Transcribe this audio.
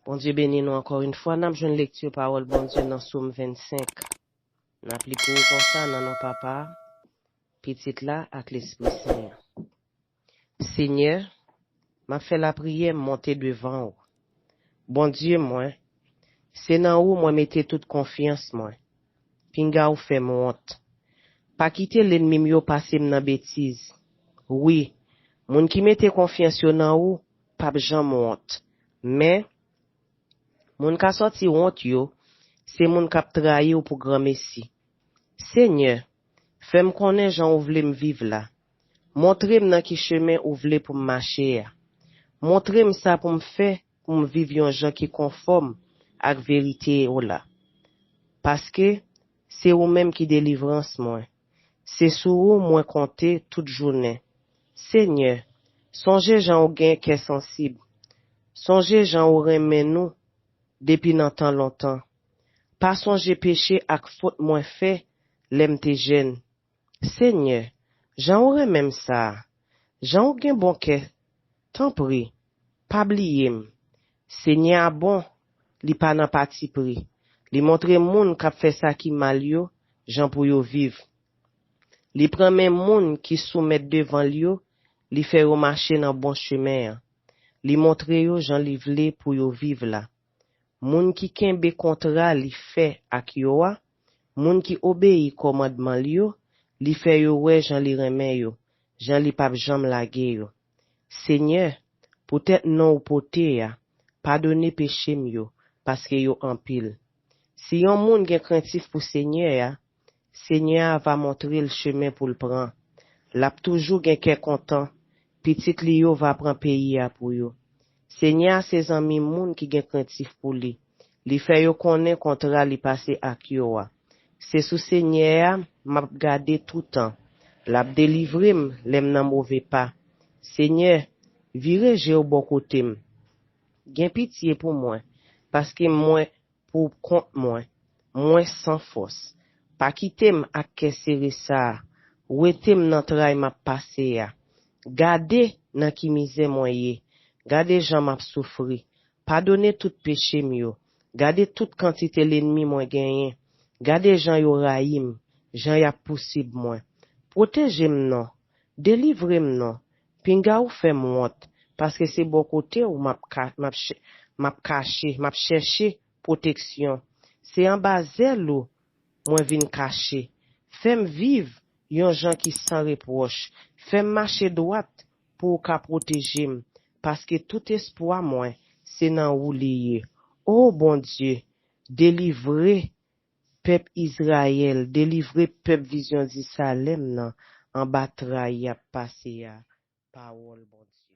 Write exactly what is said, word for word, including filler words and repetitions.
Bondye beni nou ankò yon fwa. N ap jwenn lekti pawòl Bondye nan Sòm vennsenk. N ap li pou ou konsa nan non Papa, Pitit la ak Lespri Sen an. Senyè, m ap fè lapriyè m monte devan ou. Bondye mwen, se nan ou mwen mete tout konfyans mwen. Pinga ou fè m wont. Pa kite lènmi m yo pase m nan betiz. Wi, moun ki mete konfyans yo nan ou p ap janm wont. Men, moun k a sòti wont yo, se moun k ap trayi w pou granmesi. Senyè, fè m konnen jan ou vle m viv la. Montre m nan ki chemen ou vle pou m mache a. Montre m sa pou m fè pou m viv yon jan ki konfòm ak verite w la. Paske se ou menm ki delivrans mwen. Se sou ou mwen konte tout jounen. Senyè, sonje jan ou gen kè sansib. Sonje jan ou renmen nou depi nan tan lontan. Pa sonje peche ak fòt mwen fè lè m te jèn. Senyè, jan ou renmen m sa a, jan ou gen bon kè, tanpri, pa bliye m. Senyè a bon, li pa nan patipri. Li montre moun k ap fè sa ki mal yo jan pou yo viv. Li pran men moun ki soumèt devan l yo, li fè yo mache nan bon chemen an. Li montre yo jan li vle pou yo viv la. Moun ki kenbe kontra li fè ak yo a, moun ki obeyi kòmandman l yo, li fè yo wè jan li renmen yo, jan li p ap janm lage yo. Senyè, poutèt non ou pote a, padone peche m yo, paske yo anpil. Si yon moun gen krentif pou Senyè a, Senyè a va montre l chemen pou l pran. L ap toujou gen kè kontan. Pitit li yo va pran peyi a pou yo. Senyè a se zanmi moun ki gen krentif pou li. Li fè yo konnen kontra li pase ak yo a. Se sou Senyè a m ap gade toutan. L ap delivre m lè m nan move pa. Senyè, vire je w bò kote m. Gen pitye pou mwen, paske mwen pou kont mwen. Mwen san fòs. Pa kite m ak kè sere sa a. Wete m nan tray m ap pase a. Gade nan ki mizè mwen ye. Gade jan m ap soufri. Padone tout peche m yo. Gade tout kantite lènmi mwen genyen. Gade jan yo rayi m, jan y ap pousib mwen. Pwoteje m non. Delivre m non. Pinga ou fè m wont, paske se bò kote ou m ap ka, m ap chè-, m ap kache, m ap chèche pwoteksyon. Se anba zèl ou mwen vin kache. Fè m viv yon jan ki san repwòch. Fè m mache dwat pou ou ka pwoteje m, paske tout espwa mwen se nan ou li ye. O Bondye, delivre pèp Izrayèl, delivre pèp Vizyon di Salèm nan anba tray y ap pase a. Pawòl Bondye.